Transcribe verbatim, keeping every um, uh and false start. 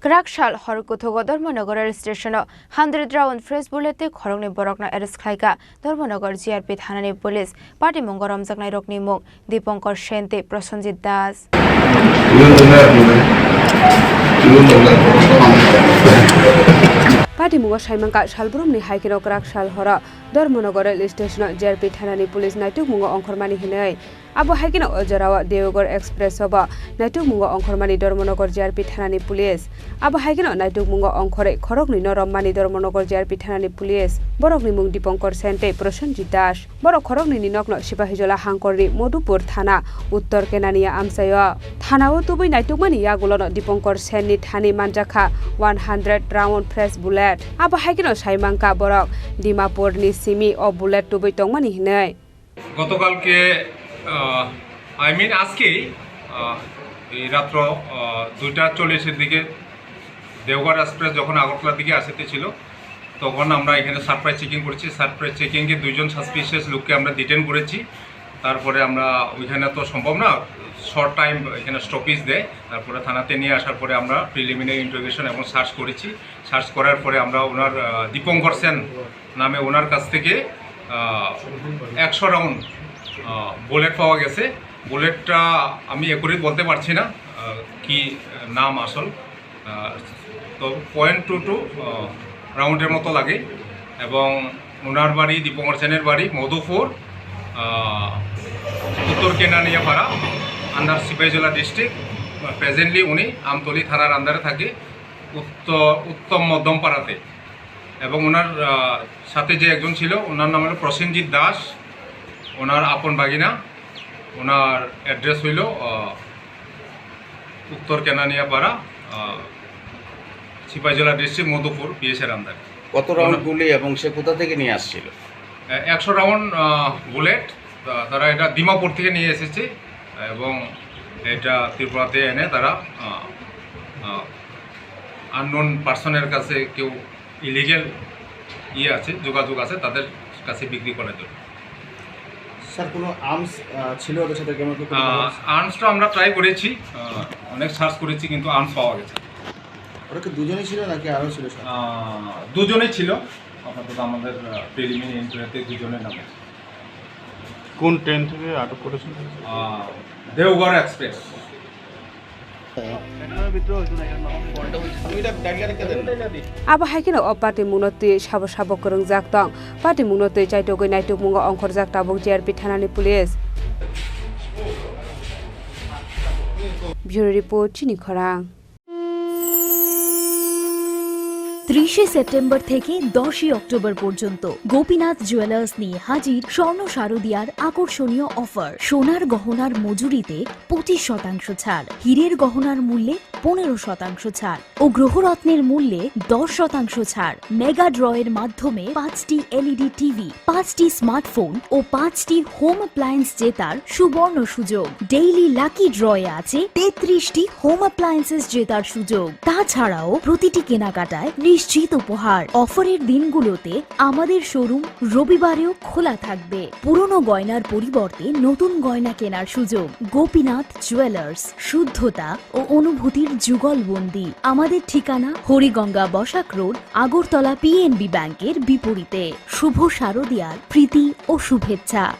Kwrak sal hor kuthugo Dharmanagar rail station-o hundred round fresh bullet tei khoroknwi borokno arrest khlaikha Dharmanagar G R P thanani police. Patimungo romjaknairokni mung Dipankar Sen tei Prosenjit Das. Patimungo saimankha salbrumni hai kheno kwrak sal horo Dharmanagar rail station-o G R P thanani police naitukmungo ongkhormani hinwi. Abo hai kheno o jorao Deoghar Express-o bo naitukmungo ongkhormani Dharmanagar G R P thanani police. Abo hai kheno naitukmungo ongkhorwi khoroknwino romani Dharmanagar G R P thanani police. Borokni mung Dipankar Sen tei Prosenjit Das. Borok khoroknwini nokno Sipahijola hangkorni Madhupur thana Uttor Kenania amchaio. Thanao tubui naitukmani yagulono Dipankar Senni thani manjakha one hundred round fresh bullet. Abo hai kheno saimankha borok Dimapurni simi o bullet tubui tongmani hinwi. গতকালকে, আহ, I mean আজকেই, আহ, এই রাত্র, আহ, দুইটা চল্লিশের দিকে দেওঘর এক্সপ্রেস যখন আগরতলার দিকে আসতে ছিল, তখন আমরা এখানে সারপ্রাইজ চেকিং করেছি। সারপ্রাইজ চেকিংয়ে দুইজন সাসপিশিয়াস লোককে আমরা ডিটেন করেছি। তারপরে আমরা ওইখানে তো সম্ভব না, শর্ট টাইম এখানে স্টপেজ দেয়। তারপরে থানাতে নিয়ে আসার পরে আমরা প্রিলিমিনারি ইন্টারোগেশন এবং সার্চ করেছি। সার্চ করার পরে আমরা ওনার, আহ, দীপঙ্কর সেন নামে ওনার কাছ থেকে, আহ, একশো রাউন্ড, আহ, বুলেট পাওয়া গেছে। বুলেটটা আমি অ্যাকুরেট বলতে পারছি না, আহ, কি, আহ, নাম আসল। আহ, তো পয়েন্ট টু টু, আহ, রাউন্ডের মতো লাগে। এবং ওনার বাড়ি, দীপঙ্কর সেনের বাড়ি মধুপুর, আহ, উত্তর কেনানিয়াপাড়া, আন্ডার সিপাহীজলা ডিস্ট্রিক্ট। প্রেজেন্টলি উনি আমতলী থানার আন্ডারে থাকে, উত্তর, উত্তম মধ্যম পাড়াতে। এবং ওনার, আহ, সাথে যে একজন ছিল, ওনার নাম হলো প্রসেনজিৎ দাস, ওনার আপন ভাগিনা। ওনার অ্যাড্রেস হইল, আহ, উত্তর কেনানিয়াপাড়া, আহ, সিপাহীজলা ডিস্ট্রিক্ট, মধুপুর পিএসের আন্ডারে। কত রাউন্ড ওনার গুলি এবং সে কোথা থেকে নিয়ে আসছিল? এ-, একশো রাউন্ড, আহ, বুলেট, আহ, তারা এটা দিমাপুর থেকে নিয়ে এসেছে এবং এটা ত্রিপুরাতে এনে তারা, আহ, আহ, আননোন পার্সনের কাছে কেউ ইলিগ্যাল ইয়ে আছে, যোগাযোগ আছে, তাদের কাছে বিক্রি করার জন্য। স্যার, কোনো আর্মস, আহ, ছিল ওদের সাথে? কেমন কি কোনো আহ, আর্মসটা আমরা ট্রাই করেছি, আহ, অনেক সার্চ করেছি, কিন্তু আর্মস পাওয়া গেছে না। ওরা কি দুজনেই ছিল নাকি আরও ছিল সাথে? আহ, দুজনেই ছিল, আপাতত আমাদের, আহ, প্রিলিমিনারি ইনকোয়ারিতে দুজনের নামে। কোন ট্রেন থেকে আটক করেছেন? আহ, Deoghar express. Abo hai kheno o patimungno twi sabo sabo kwrwngjak tong. Patimungno twi chaitogwi naitukmungo ongkhorjak tabuk G R P thanani police. Bureau report, Chini Khorang. ত্রিশে সেপ্টেম্বর থেকে দশই অক্টোবর পর্যন্ত গোপীনাথ জুয়েলার্স নিয়ে হাজির স্বর্ণ শারদিয়ার আকর্ষণীয় অফার। সোনার গহনার মজুরিতে পঁচিশ শতাংশ ছাড়, হীরের গহনার মূল্যে পনেরো শতাংশ ছাড় ও গ্রহরত্নের মূল্যে দশ শতাংশ ছাড়। মেগা ড্রয়ের মাধ্যমে পাঁচটি এলইডি টিভি, পাঁচটি স্মার্টফোন ও পাঁচটি হোম অ্যাপ্লায়েন্স জেতার সুবর্ণ সুযোগ। ডেইলি লাকি ড্রয়ে আছে তেত্রিশটি হোম অ্যাপ্লায়েন্সেস জেতার সুযোগ। তাছাড়াও প্রতিটি কেনাকাটায় নিশ্চিত উপহার। অফারের দিনগুলোতে আমাদের শোরুম রবিবারেও খোলা থাকবে। পুরনো গয়নার পরিবর্তে নতুন গয়না কেনার সুযোগ। গোপীনাথ জুয়েলার্স, শুদ্ধতা ও অনুভূতির যুগলবন্দি। আমাদের ঠিকানা হরিগঙ্গা বসাক রোড, আগরতলা পিএনবি ব্যাংকের বিপরীতে। শুভ শারদিয়ার প্রীতি ও শুভেচ্ছা।